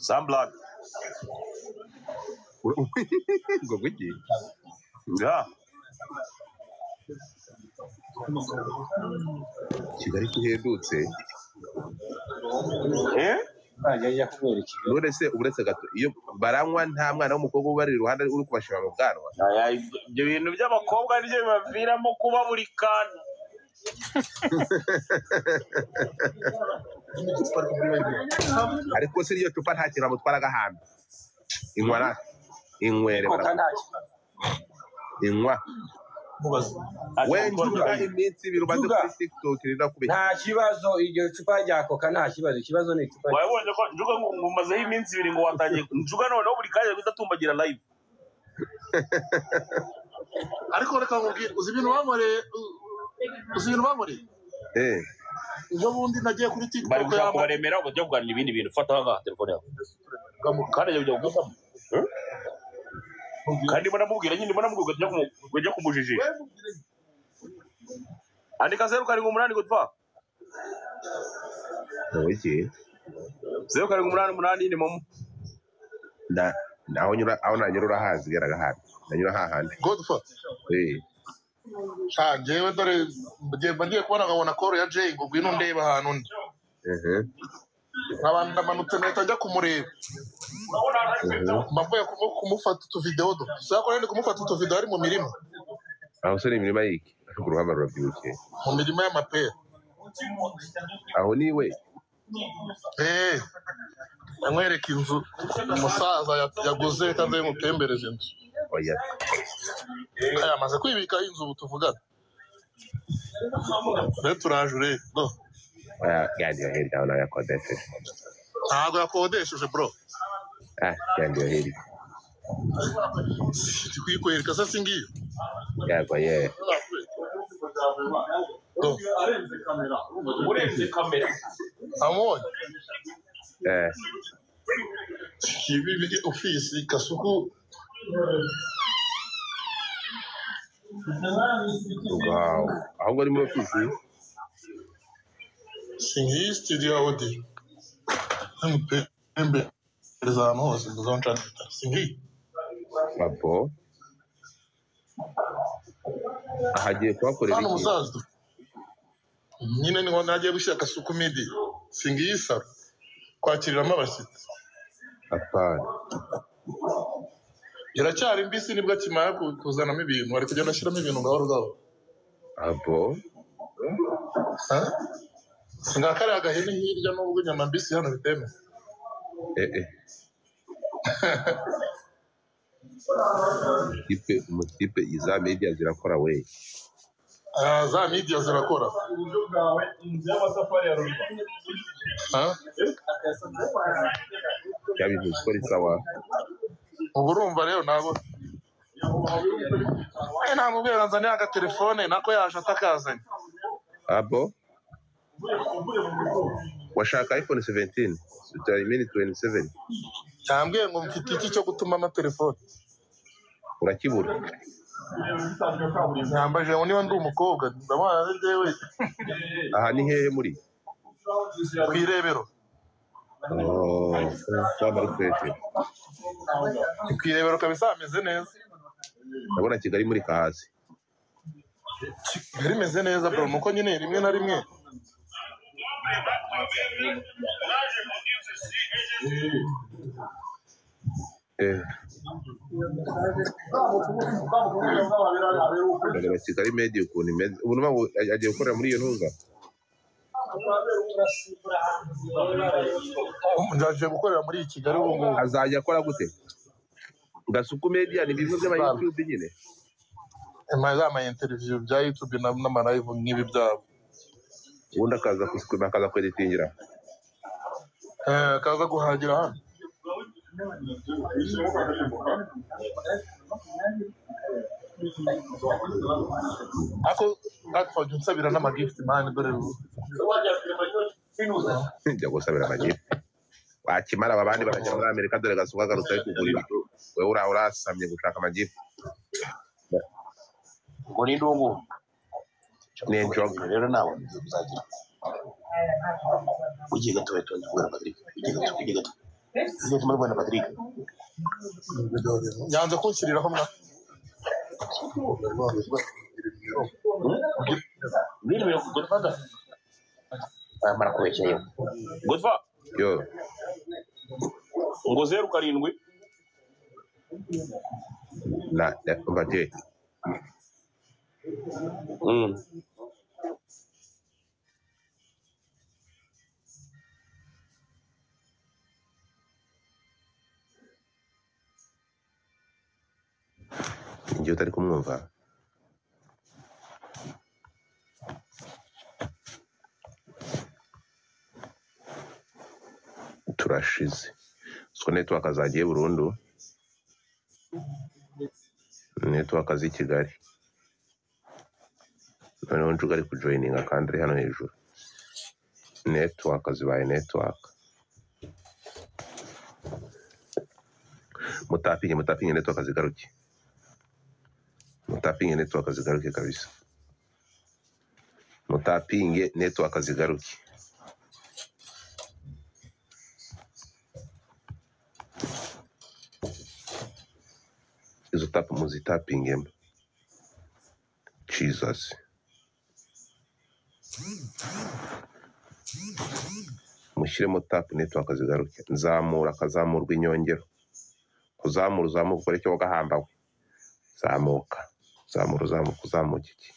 Samblad. Ngo gwiki? Ya. Kigali kuhendutse. Eh? Ajya kubera Kigali. None se uretse gato iyo baranywa nta mwana w'umukobwa ubari iruhande uri kubashima mu bwanwa? Aya, ibyo bintu by'abakobwa nibyo bibaviramo kuba buri kantu. Ariko se iryo cupa nta kintu bamutwara agahamba. Inywa na inywere Koka nta kibazo. inywa. Ati We gukora njuga iminsi ibiri umaze Njuga. kuri TikTok rirakubeshya. Nta kibazo, iryo cupa rya koka nta kibazo, ikibazo ni icupa. Wabonye ko njuga ngo ngumazeho iminsi ibiri ngo watangiye njuga noneho buri kanya guhita atumbagira live. Ariko reka nkubwire, uzi ibintu bankoreye, uzi ibintu bankoreye? Eh. Ejo bundi nagiye kuri Bari TikTok gushaka yama kubaremera ngo ujye kuganira ibindi bintu. Fata aha ngaha telefone yawe. Kandi ajya kujya kugutamo. Kandi ndimo namubwira nyine, ndimo namubwira ngo ujye kumujijisha. Andika 078 gutwa. Ngo iki? 0788 ni momo. Na aho nyura, aho nanyura urahazi garagahari. Nanyura hahandi. Godfather. Eh. Ah, njyewe dore mba ngiye kubona nkabona call ya Jay ngo ngwino ndebe ahantu ndi. Nkaba ndamanutse nkahita njya kumureba. Mba mvuye kumufata utuvideo do. Sasa ko ndi kumufata utuvideo ari mu mirima. Aho se ni imirima yiki? Ariko uruhamba rurabyibushye. Mu mirima y'amapera. Aho ni we. Eh. Namwereka inzu umusaza yaguze kandi yamutembereje inzu. Oya. Aya amaze kwibika inzu ubu tuvugana. Rero turaje urebe. Do. Oya, gandi yo hirya aho nawe yakodesheje. Ntabwo yakodesheje bro. Ah, gandi yo hirya. Ndi kuyikwereka se singiyo. Yego ye. Do. Urenze kamera. Amubonye. Eh. Ibi biri ofisi Kasuku. Wow. Ahubwo ari muri ofisi. Singiyi studio audio. Nmutembereza ahantu hose ndazonshaka. Singiyi. Babo. Ahagiye kuhakorera Hano iki? umusaza. Nyine niho nagiye gushyira Kasuku media. Singiyi saro. Kwakiriramo abashyitsi. Apana. Iracyari mbisi nibwo akimara kuzanamo ibintu. Ari kugenda ashyiramo ibintu gahoro gahoro. Abo. Ha? Singa kariya gahene hirya nubwo inyama mbisi hano bitemewe. Eh eh. Tipe umutipe iza media zirakora we. Ah, za media zirakora. Ha? Ya bintu zikora isawa. Ubu urumva rero ntabwo namubwira nzaniye agatelefone nako yaje atakazanye. Abo. Washaka iPhone 17. I mean 27. Yambwiye ngo mfite iki cyo gutuma amatelefone. Urakibura. Yambaje ngo niba ndi umukobwa ndamwana njyewe. Aha ni hehe muri? Ku irebero. Oh, cyangwa ari fresh. Ni ku irebero kabisa hameze neza. Ndabona Kigali muri kahazi. Kigali imeze neza bro, nuko nyine rimwe na rimwe. Eh. Ndabona Kigali media ukuntu imeze. Ubu nuba agiye gukorera muri iyo ntuza. Nzaje gukorera muri Kigali ubu ngubu. Azajya akora gute? Gasuku media ni bimwe by'aba YouTube nyine. Za ma interview bya YouTube n'ama live nk'ibi byabo. Ubundi akaza kusikuma akaza kweditingira. Akaza guhagira hano. Ako gakfajya unsabira n'amagift man dore. Njya gusabira amagift. Wakimara aba bandi barajya muri Amerika dore Gasuku agarutse ari kugura ibintu. Wewe urasamye gushaka amagift. Ngo ni ndungu. Ni injoga. Rero nawe uzagira. Ugiye gato wetu ndakubwira Patrick. Ugiye gato, ugiye gato. Niyo mpamvu na Patrick. Yanze kunshyiriraho mwa. Mwiriwe Godfather. Amara kubeshya yo. Godfa Yo, ngo 07. na umva je. Njye utari kumwumva. Turashize. So network zagiye burundu. Network z'i Kigali. Noneho Njuga ari kujoininga kandi ari hano hejuru. Network zibaye network. Mutapinge, mutapinge network zigaruke. Mutapinge network zigaruke kabisa. Mutapinge network zigaruke. Izo tap muzitapingemo. Jesus. Mushyiremo tap network zigaruke. Nzamura akazamurwa inyongero. Kuzamura uzamuka ukore icyo wagahambawe. Zamuka. Zamura uzamuka uzamuka iki?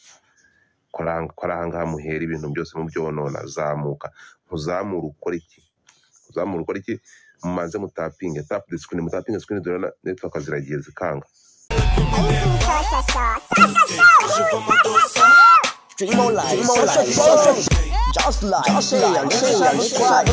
Kora ahangaha muhera ibintu byose mubyonona. Zamuka. Ntuzamura ukora iki? Uzamura ukora iki? Mumanze mutapinge. Tap the screen. Mutapinge screen dore network ziragiye zikanga. Dream on life, dream on life, just like, share, and subscribe.